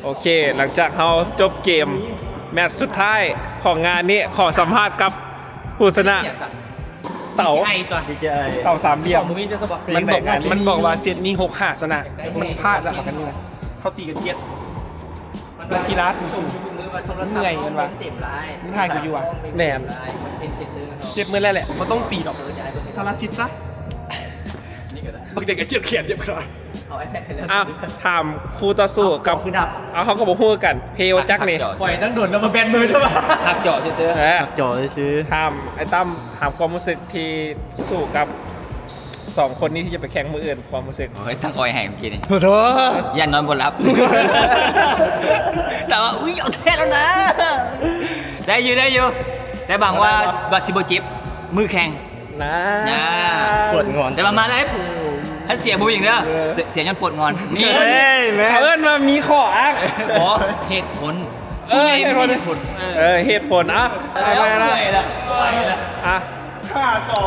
ໂອເຄ ຫຼັງຈາກເຮົາຈົບເກມແມັດສຸດທ້າຍຂອງງານນີ້ ຂໍສຳພາດກັບຜູ້ຊະນະ ເຕົ໋າ ດີເຈໄອ ເຕົ໋າສາມຫຼ່ຽມ. ມັນບອກ ມັນບອກວ່າເຊັດນີ້ຫົກຫ້າຊະນະ ແຕ່ມັນພາດແລ້ວ ເຂົາກັນນີ້ນະ ເຂົາຕີກັນເຈັດ ນັກກິລາ ເມື່ອຍມັນວ່າ ມັນຖ່າຍກູຢູ່ວ່າ ແມ່ນ ເຈັບເມື່ອຍແລ້ວແຫຼະ ບໍ່ຕ້ອງຕີດອກ ທາລາຊິດຊະ ບັກເດັກກໍເຈັບແຂນເຈັບຂາ. ອ່ະ ຖາມຄູ່ຕໍ່ສູ້ກັບ ເອົາ ເຮົາກໍບໍ່ຮູ້ຄືກັນ ເພວຈັກນີ້ ຂ້ອຍຕັ້ງດົນແລ້ວມາແບນມືເດີ ຮັກເຈາະຊື່ໆ ເອີ ເຈາະຊື່ໆ. ຖາມໄອ້ຕັ້ມ ຖາມຄວາມຮູ້ສຶກທີ່ສູ້ກັບສອງຄົນນີ້ທີ່ຈະໄປແຂ່ງມື້ອື່ນ ຄວາມຮູ້ສຶກ. ໂອ້ຍ ທັກອ້ອຍໃຫ້ເມື່ອກີ້ນີ້ ໂອ້ໂຫ ຢ້ານນອນບໍ່ຫຼັບ ແຕ່ວ່າ ອຸ້ຍ ເອົາແທ້ແລ້ວນະ ໄດ້ຢູ່ ໄດ້ຢູ່ ແຕ່ຫວັງວ່າ ວ່າຊິບໍ່ເຈັບ ມື້ແຂ່ງ ນາ ນາ ປວດງອນ ແຕ່ວ່າມາໄດ້ ຄັນເສຍບໍ່ເປັນຫຍັງເດີ ເສຍ ເສຍຍ້ອນປວດງອນ ນີ້ ເອີຍ ແມ່ນ ເຂົາເອີ້ນວ່າມີຂໍ້ອ້າງ ບໍ່ ເຫດຜົນ ເອີ ເຫດຜົນ ເອີ ເຫດຜົນ ເອົາ ເອົາ ເອົາ ເອົາ ອ່ະ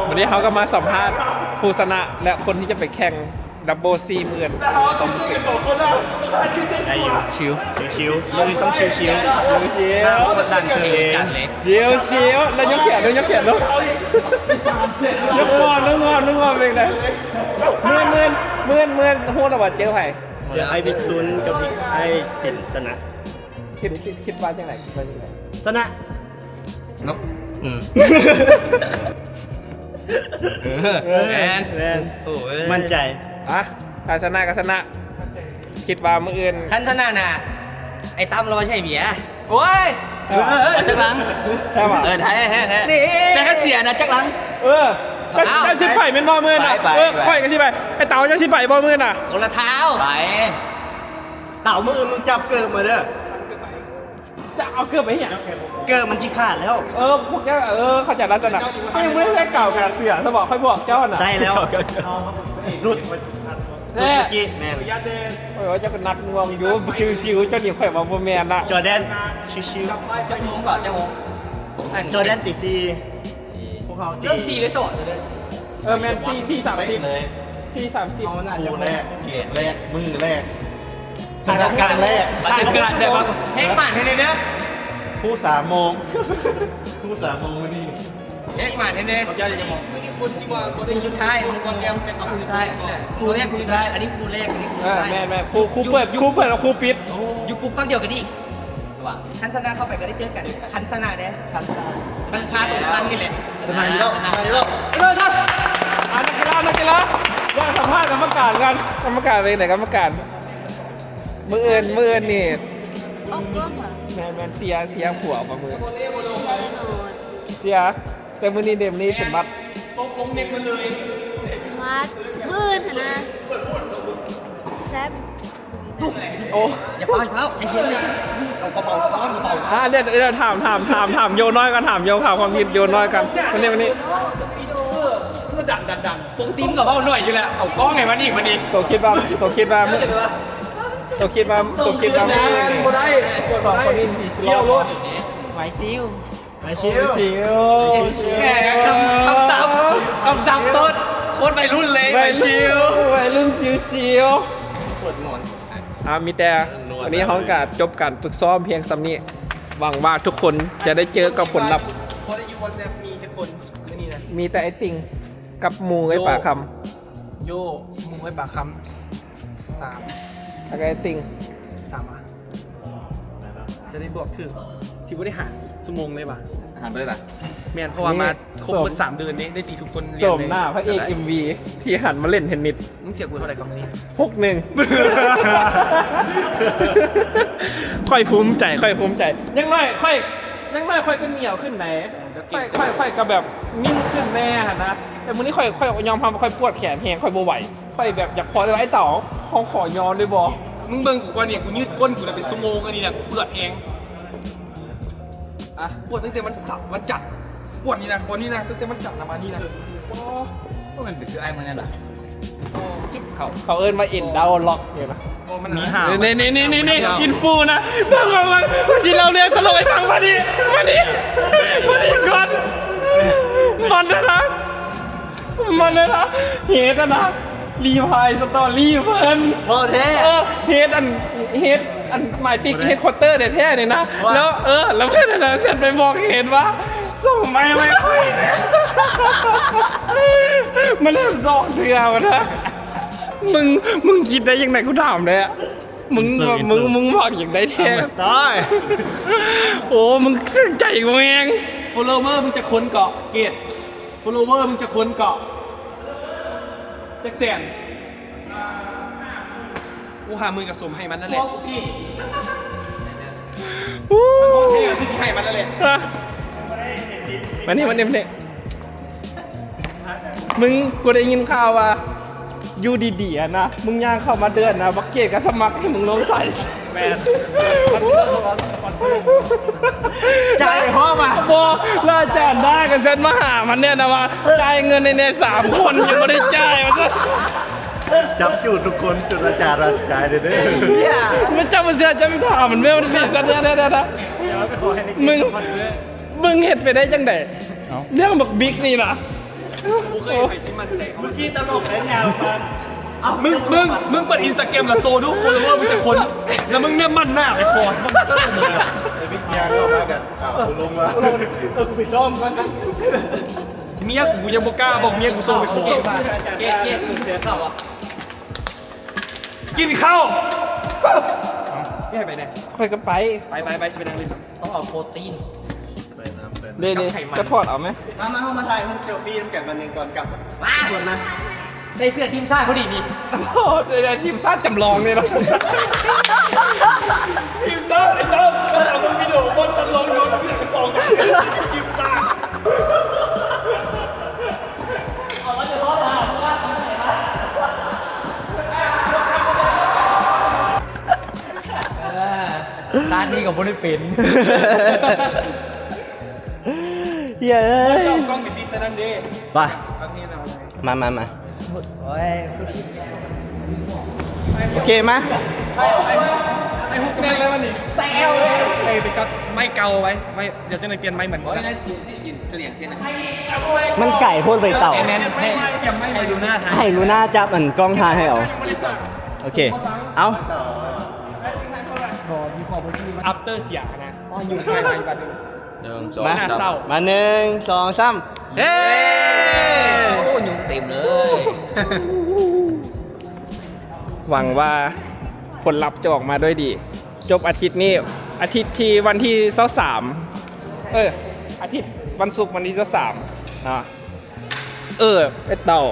ວັນນີ້ເຮົາກໍມາສຳພາດຜູ້ຊະນະ ແລະ ຄົນທີ່ຈະໄປແຂ່ງ ດັບເບິນຊີມື້ອື່ນ ໄດ້ຢູ່ ຊິວ ຊິວໆ ມື້ອື່ນຕ້ອງຊິວໆ ຊິວໆ ກົດດັນ ຊິວຈັດເລີຍ ຊິວໆ ແລ້ວຍົກແຂນ ຍົກແຂນ ຍົກງອນ ຍົກງອນ ຍົກງອນ ເປັນໃດ ມື້ອື່ນ ມື້ອື່ນ ຮູ້ແລ້ວວ່າເຈີໃຜ? ເຈີໄອ້ວິດຊຸນກັບໄອ້ສິນຊະນະ. ຄິດ ຄິດ ຄິດວ່າຈັ່ງໃດ? ຄິດວ່າຈັ່ງໃດ? ຊະນະ ເນາະ ອືມ ເອີ ເອີ ແມ່ນ ແມ່ນ ໂອ້ຍ ໝັ້ນໃຈ ອ່ະ ຖ້າຊະນະກໍຊະນະ ຄິດວ່າມື້ອື່ນ ຄັນຊະນະນະ ໄອ້ຕັ້ມລໍໃຊ້ເບຍ ໂອ້ຍ ເອີ ເອົາຈັກຫຼັງ ແທ້ຫວາ? ເອີ ແທ້ ແທ້ ແທ້ ນີ້ ແຕ່ຄັນເສຍນະ ຈັກຫຼັງ? ເອີ ເຈົ້າ ເຈົ້າຊິໄປແມ່ນບໍ່ມື້ອື່ນນະ? ໄປ ໄປ ເອີ ໄປ ຂ້ອຍກໍຊິໄປ ໄອ້ເຕົ໋າເຈົ້າຊິໄປບໍ່ມື້ອື່ນນະ? ຄົນລະທາວ ໄປ. ເຕົ໋າ ມື້ອື່ນມຶງຈັບເກີບມາເດີ ຈະເອົາເກີບໄປເຮັດຫຍັງ? ເກີບມັນຊິຂາດແລ້ວ ເອີ ພວກເຈົ້າ ເອີ ເຂົ້າໃຈລະຊະນະ ເຈົ້າຍັງບໍ່ໄດ້ໃສ່ເກີບກັບເສືອຊະບໍ? ຂ້ອຍບອກເຈົ້າຫັ້ນນະ ໃສ່ແລ້ວ ຫຼຸດ ແທ້ ແມ່ນ ຂ້ອຍວ່າເຈົ້າກໍໜັກໜ່ວງຢູ່ ຊິວໆ ເຈົ້ານີ້ຂ້ອຍວ່າບໍ່ແມ່ນລະ ຈອແດນ ຊິວໆ ຈັກໂມງກໍ ຈັກໂມງ? ອັນ ຈອແດນຕີສີ່ ພວກເຮົາຕີສີ່ ເລີ່ມສີ່ເລີຍ ເອີ ແມ່ນ ສີ່ ສີ່ສາມສິບ ເຕະເລີຍ ສີ່ສາມສິບ ຄູ່ແລກ ເຂດແລກ ມື້ແລກ ສະຖານະການແລກ ບັນຍາກາດແບບວ່າ ແຮງໝານແທ້ເດີ ຄູ່ສາມໂມງ ຄູ່ສາມໂມງມື້ນີ້ ແຮງໝານແທ້ເດີ ເຂົາເຈົ້າໄດ້ຈັກໂມງ? ຄູ່ສຸດທ້າຍ ຄູ່ກ່ອນແຕ່ ເອົາຄູ່ສຸດທ້າຍ ຄູ່ແລກ ຄູ່ສຸດທ້າຍ ອັນນີ້ຄູ່ແລກ ອັນນີ້ຄູ່ສຸດທ້າຍ ເອີ ແມ່ນໆ ຄູ່ ຄູ່ເປີດ ຄູ່ເປີດກັບຄູ່ປິດ ຢູ່ກຸ່ມຝັ່ງດຽວກັນອີກ. ຄັນຊະນະເຂົ້າໄປກໍໄດ້ເຈີກັນ ຄັນຊະນະເດ້ ຄັນຊະນະ ມັນຄາຕົວຄັນນີ້ແຫຼະ ຊະນະຢູ່ແລ້ວ ຊະນະຢູ່ແລ້ວ ເລີຍຄັບ ອ່າ ນັກກິລາ ນັກກິລາ ຢາກສຳພາດກຳມະການກັນ ກຳມະການເປັນໃດ ກຳມະການ ມື້ອື່ນ ມື້ອື່ນນີ້ ອອກຕົວບໍ່? ແມ່ນໆ ເຊຍ ເຊຍຜົວບໍ່ມື້? ເຊຍແນ່ນອນ ເຊຍ ແຕ່ມື້ນີ້ເດມນີ້ເປັນຫວັດ ຫວັດ ມື້ອື່ນຫັ້ນນະ ແຊມ ໂອ້ ຢ່າຟ້າວ ຢ່າຟ້າວ ໃຈເຢັນນະ ເອົາເບົາໆ ເອົາເບົາໆ ອ່າ ດຽວ ດຽວຖາມ ຖາມ ຖາມ ຖາມໂຍນ້ອຍກ່ອນ ຖາມໂຍ ຖາມຄວາມຄິດໂຍນ້ອຍກ່ອນ ມານີ້ ມານີ້ ດັງໆໆ ປົກກະຕິມັນກໍເວົ້າໜ້ອຍຢູ່ແລ້ວ ເອົາກ້ອງໃຫ້ມັນອີກ ມານີ້ ໂຕຄິດວ່າ ໂຕຄິດວ່າ ໂຕຄິດວ່າ ໂຕຄິດວ່າ ບໍ່ໄດ້ ສອງຄົນນີ້ຊິລອດ ໄວຊິວ ໄວຊິວ ຊິວ ແໝ ຄຳ ຄຳສັບ ຄຳສັບສົດ ໂຄດໄວລຸ້ນເລີຍ ໄວລຸ້ນ ໄວລຸ້ນຊິວໆ ປວດງອນ ອ່າ ມີແຕ່ ວັນນີ້ເຮົາກະຈົບການຝຶກຊ້ອມພຽງສ່ຳນີ້ ຫວັງວ່າທຸກຄົນຈະໄດ້ເຈີກັບຜົນລັບ ບໍ່ໄດ້ຢູ່ວັນແຊັບ ມີຈັກຄົນມື້ນີ້ນະ? ມີແຕ່ໄອ້ຕິ່ງກັບໝູ່ເອື້ອຍປາຄຳ ໂຢ ໝູ່ເອື້ອຍປາຄຳ ສາມ ແລ້ວກໍໄອ້ຕິ່ງ ສາມຫວາ? ຈະໄດ້ບວກຖືກ ຊິບໍ່ໄດ້ຫານຊົ່ວໂມງເລີຍຫວາ? ຫານບໍ່ໄດ້ລະ? ແມ່ນ ເພາະວ່າມາຄົບໝົດສາມເດືອນເດ້ ໄດ້ຕີທຸກຄົນ ສົມໜ້າພະເອກເອັມວີທີ່ຫັນມາຫຼິ້ນເທນນິດ. ມຶງເສຍກູເທົ່າໃດກັບມື້ນີ້? ຫົກໜຶ່ງ ຂ້ອຍພູມໃຈ ຂ້ອຍພູມໃຈ ຢ່າງໜ້ອຍຂ້ອຍ ຢ່າງໜ້ອຍຂ້ອຍກໍໜຽວຂຶ້ນໃດ໋ ຂ້ອຍ ຂ້ອຍ ຂ້ອຍກໍແບບນິ່ງຂຶ້ນແດ່ຫັ້ນນະ ແຕ່ມື້ນີ້ຂ້ອຍ ຂ້ອຍຍອມຮັບວ່າຂ້ອຍປວດແຂນແຮງ ຂ້ອຍບໍ່ໄຫວ ຂ້ອຍແບບຢາກຂໍເລີຍວ່າ ໄອ້ເຕົ໋າ ເຮົາຂໍຍອມໄດ້ບໍ່? ມຶງເບິ່ງກູກ່ອນນີ້ ກູຍືດກົ້ນກູນະເປັນຊົ່ວໂມງ ອັນນີ້ນະ ກູປວດແຮງ ອ່ະ ປວດຕັ້ງແຕ່ວັນເສົາ ວັນຈັນ ປວດນີ້ນະ ປວດນີ້ນະ ຕັ້ງແຕ່ວັນຈັນນະ ມານີ້ນະ ບໍ່ ມັນເປັນຄືອ້າຍມຶງນັ້ນລະ ຈຸບເຂົ້າ ເຂົາເອີ້ນວ່າເອັນເດົາລັອກນີ້ນະ ມີຫາ ນີ້ໆໆໆ ອິນຟູນະ ຟັງໆໆ ຊິເລົ່າເລື່ອງຕະຫຼົກໃຫ້ຟັງ ມານີ້ ມານີ້ ມານີ້ກ່ອນ ມັນນະ ມັນນະ ເຫດນະ. ຣີພາຍສະຕໍຣີເພິ່ນ ເວົ້າແທ້ ເອີ ເຮັດອັນ ເຮັດອັນໝາຍຕິກ ເຮັດຄວາເຕີແທ້ໆນີ້ນະ ວ່າ ແລ້ວ ເອີ ແລ້ວເພິ່ນອັນນັ້ນເຊັນໄປບອກເຫັນວ່າ ສົ່ງໄມໃຫ້ຂ້ອຍ ມັນເຮັດສອງເທື່ອພຸ້ນນະ ມຶງ ມຶງຄິດໄດ້ຈັ່ງໃດ ກູຖາມແດ່ ມຶງ ມຶງ ມຶງເວົ້າຈັ່ງໃດແທ້ I'm a star ໂອ້ ມຶງເຊື່ອໃຈກູແຮງ ໂຟໂລເວີມຶງຈັກຄົນເກາະ ເກດ ໂຟໂລເວີມຶງຈັກຄົນເກາະ ຈັກແສນ ໂອ້ ຫ້າໝື່ນກໍສົມໃຫ້ມັນນັ້ນແຫຼະ ໂອ້ ມັນບໍ່ແທ້ກໍຄືຊິໃຫ້ມັນນັ້ນແຫຼະ ມານີ້ ມານີ້ ມານີ້ ມຶງ ກູໄດ້ຍິນຂ່າວວ່າ ຢູ່ດີໆຫັ້ນນະ ມຶງຍ່າງເຂົ້າມາເດີນນະ ບັກເກດກໍສະໝັກໃຫ້ມຶງລົງໃສ່ ແມ່ນ ຈ່າຍພ້ອມວ່າ ບໍ່ ແລ້ວອາຈານດ້າກໍແຊັດມາຫາມັນແນ່ນະວ່າ ຈ່າຍເງິນໃຫ້ແນ່ສາມຄົນ ຍັງບໍ່ໄດ້ຈ່າຍວ່າຊັ້ນ ຈັບຢູ່ທຸກຄົນຈົນອາຈານວ່າຈ່າຍເດີ ເອີ ມັນເຈົ້າບໍ່ເຊື່ອ ເຈົ້າໄປຖາມມັນແມ່ ມັນເປັນສັດຍາແທ້ໆນະ ມຶງ ມຶງເຮັດໄປໄດ້ຈັ່ງໃດ? ເອົ້າ ເລື່ອງບັກບິກນີ້ນະ ບໍ່ເຄີຍໃຜຊິໝັ້ນໃຈເຂົາ ເມື່ອກີ້ຕະຫຼົກແລ້ວຍາວມາ ເອົ້າ ມຶງ ມຶງ ມຶງເປີດອິນສະຕາແກຣມແລ້ວໂຊດູ ໂຟໂລເວີມຶງຈັກຄົນ ແລ້ວມຶງແນມໝັ້ນໜ້າໄປຂໍສະປອນເຊີນີ້ນະ ໄອ້ບິກຍາງເຂົ້າມາກັນ ອ້າວ ລົງມາ ເອີ ກູໄປຊ້ອມກ່ອນນະ ເມຍກູຍັງບໍ່ກ້າບອກເມຍກູສົ່ງໄປຂໍ ເກດ ເກດ ເກດ ເສືອເຂົ້າ ກິນເຂົ້າ ເອົ້າ ແຍກໄປແດ່ ຂ້ອຍກໍໄປ ໄປ ໄປ ໄປ ຊິໄປນັ່ງຫຼິ້ນ ຕ້ອງເອົາໂປຣຕີນ ເດ້ ເດ້ ກັບໄຂມັນ ສະພອດເອົາໄໝ? ມາ ມາ ເຮົາມາຖ່າຍຮູບເຊລຟີນຳກັນຕອນນີ້ກ່ອນກັບ ວ້າ ສ່ວນນະ ໃສ່ເສື້ອທີມຊາດພໍດີນີ້ ໂອ້ ໃສ່ທີມຊາດຈຳລອງນີ້ເນາະ ທີມຊາດ ໄອ້ຕ້ອມ ເອົາວິດີໂອບ່ອນຕັດລອງຢູ່ ທີມຊາດ ເອີ ຊາດນີ້ກໍບໍ່ໄດ້ເປັນ ເຮີ້ຍ ເຈົ້າກ້ອງໄປຕິດໃສ່ນັ້ນເດ້ ໄປ ມາ ມາ ມາ ໂອ້ຍ ໂອເຄ ມາ ໄອ້ ໄອ້ ໄອ້ ໄອ້ຫຸກແມ່ນແລ້ວມັນນີ້ ແຊວເລີຍ ໄປ ໄປກັບໄມ້ເກົ່າໄວ້ ໄວ້ ດຽວຈັ່ງໃດປ່ຽນໄມ້ເໝືອນກັນ ມັນໄກໂພດໄປເຕົາ ແມ່ນ ໃຫ້ ໃຫ້ລູນ່າ ໃຫ້ລູນ່າຈັບອັນກ້ອງຖ່າຍໃຫ້ເອົາ ໂອເຄ ເອົາ ອັບເຕີເສຍນະ ອໍ ຢູ່ໄກໆບັດນີ້ ໜຶ່ງ ສອງ ມາ ສາມ ມາ ໜຶ່ງ ສອງ ສາມ ເຮ ໂອ້ ຍຸງເຕັມເລີຍ ຫວັງວ່າຜົນລັບຈະອອກມາດ້ວຍດີ ຈົບອາທິດນີ້ ອາທິດທີ່ວັນທີຊາວສາມ ເອີ ອາທິດວັນສຸກວັນທີຊາວສາມເນາະ ເອີ ໄອ້ເຕົາ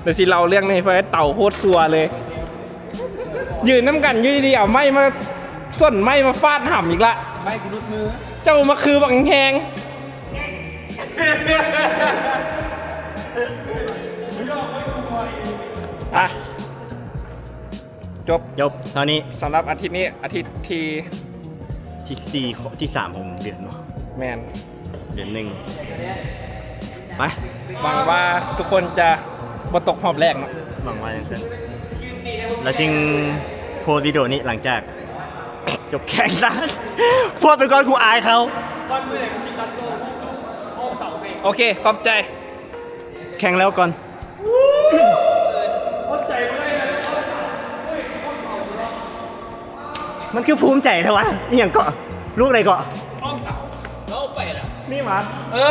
ດຽວຊິເລົ່າເລື່ອງນີ້ ເພາະໄອ້ເຕົາໂຄດຊົ່ວເລີຍ ຢືນນຳກັນຢູ່ດີໆ ເອົາໄມ້ມາ ສົ້ນໄມ້ມາຟາດຫຳອີກລະ ໄມ້ກູຫຼຸດມື ເຈົ້າມາຄືບັກແຮງ ອ່ະ ຈົບ ຈົບເທົ່ານີ້ ສຳລັບອາທິດນີ້ ອາທິດທີ ທີສີ່ ທີສາມຂອງເດືອນເນາະ ແມ່ນ ເດືອນໜຶ່ງ ໄປ ຫວັງວ່າທຸກຄົນຈະບໍ່ຕົກຮອບແລກເນາະ ຫວັງວ່າຈັ່ງຊັ້ນ ແລ້ວຈຶ່ງໂພສວິດີໂອນີ້ຫຼັງຈາກຈົບແຂ່ງຊະ ໂພສໄປກ່ອນ ກູອາຍເຂົາ ໂອເຄ ຂອບໃຈ ແຂ່ງແລ້ວກ່ອນ ມັນຄືພູມໃຈແທ້ວະ ອີ່ຫຍັງເກາະ ລູກໃດເກາະ ອ້ອມເສົາ ເອົາໄປລະ ນີ້ຫວາ ເອີ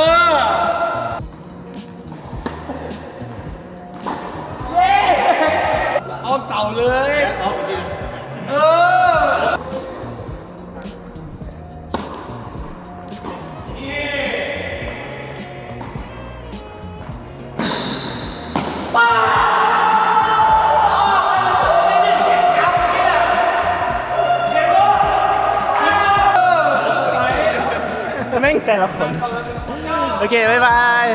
ອ້ອມເສົາເລີຍ ເອີ. ແມ່ງແຕ່ລະຄົນ ໂອເຄ ບາຍບາຍ.